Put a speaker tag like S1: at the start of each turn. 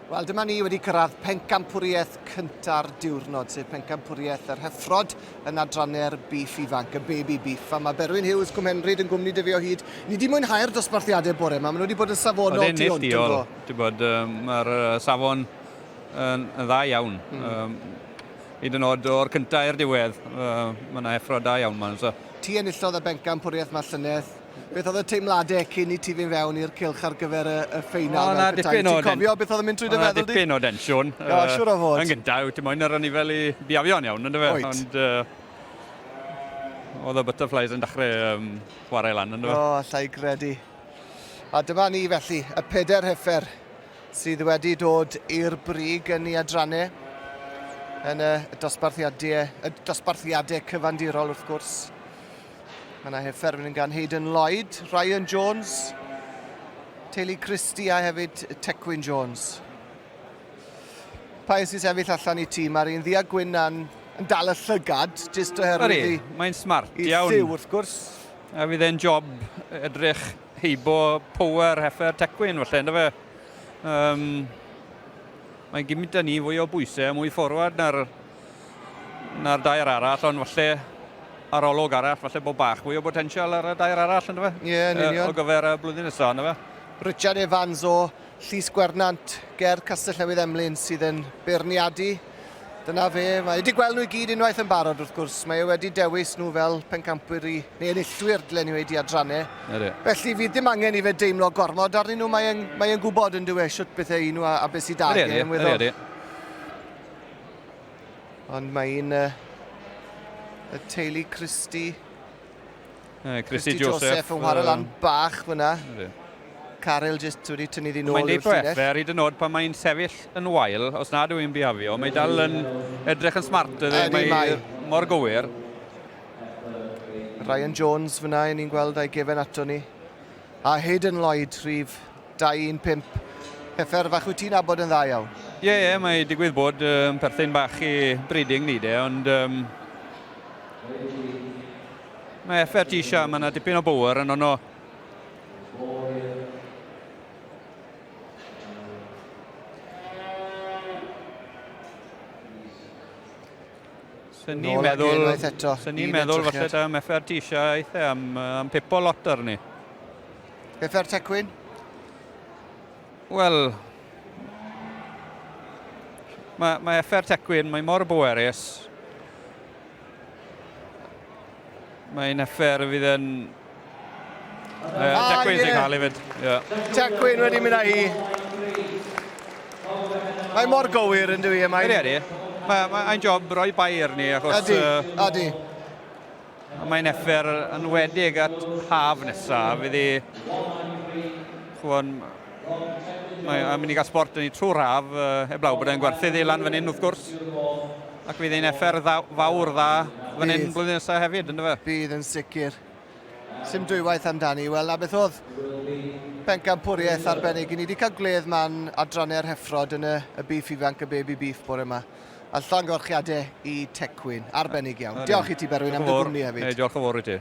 S1: Wel, dyma ni wedi cyrraedd pencampwriaeth cynta'r diwrnod, sef pencampwriaeth yr heffrod yn adrannau'r beef ifanc, y baby beef. A mae Berwyn Hughes, Cwmhenryd yn gwmni dy fi o hyd. Ni wedi mwynhau'r dosbarthiadau bore yma, maen nhw wedi bod yn safonol tu hwnt yn do.
S2: Ti'n bod, mae'r safon yn dda iawn. Mm. Hyd yn oed o'r cyntaf i'r diwedd, mae yna heffrod da iawn ma'n. So.
S1: Ti enillodd y bencampwriaeth ma llynedd, Beth oedd y teimladau cyn i ti fynd fewn i'r cylch ar gyfer y, y ffeinal?
S2: O, na, dipyn o...
S1: Ti'n cofio beth oedd yn mynd trwy dy feddwl di?
S2: Dipyn o densiwn.
S1: O, siwr o fod.
S2: Yn gyntaf, ti'n moyn yr anifail i biafio'n iawn, ynddo fe?
S1: Oed.
S2: Ond uh, oedd y butterflies yn dechrau um, chwarae lan, ynddo fe?
S1: O, allai gredu. A dyma ni felly, y peder heffer sydd wedi dod i'r brig yn ei adrannau yn y dosbarthiadau, y dosbarthiadau cyfandirol wrth gwrs. Mae yna heffer yn gan Hayden Lloyd, Ryan Jones, teulu Christie a hefyd Tecwyn Jones. Pa un sy'n sefyll allan i ti? Mae'r un ddi a gwyn yn, yn dal y llygad, jyst oherwydd i...
S2: Mae'n smart iawn.
S1: I lliw, wrth gwrs.
S2: A fydd e'n job edrych heibo power heffer Tecwyn, falle, ynddo fe? Um, mae'n gymryd â ni fwy o bwysau, mwy fforward na'r na'r dair arall, ond falle ar olwg arall, falle bod bach fwy o botensial ar y dair arall, ynddo fe?
S1: Ie, yn union.
S2: O gyfer y blwyddyn nesaf, ynddo fe?
S1: Richard Evans o Llys Gwernant ger Castell Newydd Emlyn sydd yn beirniadu. Dyna fe, mae wedi gweld nhw i gyd unwaith yn barod wrth gwrs. Mae e wedi dewis nhw fel pencampwyr i, neu enillwyr, dylen ni wedi adrannau.
S2: Ydy.
S1: Felly fydd dim angen i fe deimlo gormod arnyn nhw, mae'n mae e'n gwybod yn dyw e shwt beth e nhw a, a beth sydd da
S2: Ydy, ydy, ydy, ydy.
S1: Ond mae un uh, y teulu Christie.
S2: Uh, Christie, Christie Joseph,
S1: Joseph yn chwarae lan bach fyna. Caryl jyst wedi tynnu ddi nôl
S2: Mae'n deud effer hyd yn oed pan mae'n sefyll yn wael, os nad yw'n bihafio, mae dal yn edrych yn smart.
S1: Ydy,
S2: mae mor gywir.
S1: Ryan Jones fyna, ni'n gweld a'i gefen ato ni. A Hayden Lloyd, rhif 215. Heffer fach wyt ti'n nabod yn dda iawn?
S2: Ie, yeah, ie, yeah, mae digwydd bod yn perthyn bach i breeding ni de, ond um, mae heffer ti eisiau, mae yna dipyn o bower yn ono. Swn ni'n meddwl, swn ni'n meddwl falle da am FRT eisiau eitha am, am pipo lot arni.
S1: FR Tecwyn?
S2: Wel, mae, mae FR Tecwyn, mae mor bwerus. Mae'n FR fydd yn Uh, ah, Tecwyn sy'n cael hefyd.
S1: Yeah. Tecwyn wedi mynd â hi. Mae mor gywir yn dwi.
S2: Mae'n... Ydy, ydy. Mae, mae ein job roi bai arni. Achos,
S1: ydy, uh, ydy.
S2: Mae'n effer yn wedig at haf nesaf. Fydd hi... Chwon, mae'n mynd i gael sport yn ei trwy'r haf, uh, heblaw bod e'n gwerthu ddi lan fan hyn wrth gwrs. Ac fydd hi'n effer dda, fawr dda fan hyn blwyddyn nesaf hefyd, ynddo fe?
S1: Bydd yn sicr. Sim dwywaith amdani. Wel, na beth oedd pencampwriaeth arbennig. I ni wedi cael gwledd man adrannau'r heffrod yn y, y beef ifanc, y baby beef bore yma. A llongyfarchiadau i Tecwyn. Arbennig iawn. Diolch i ti, Berwyn, am dy gwmni hefyd.
S2: Diolch yn fawr i ti.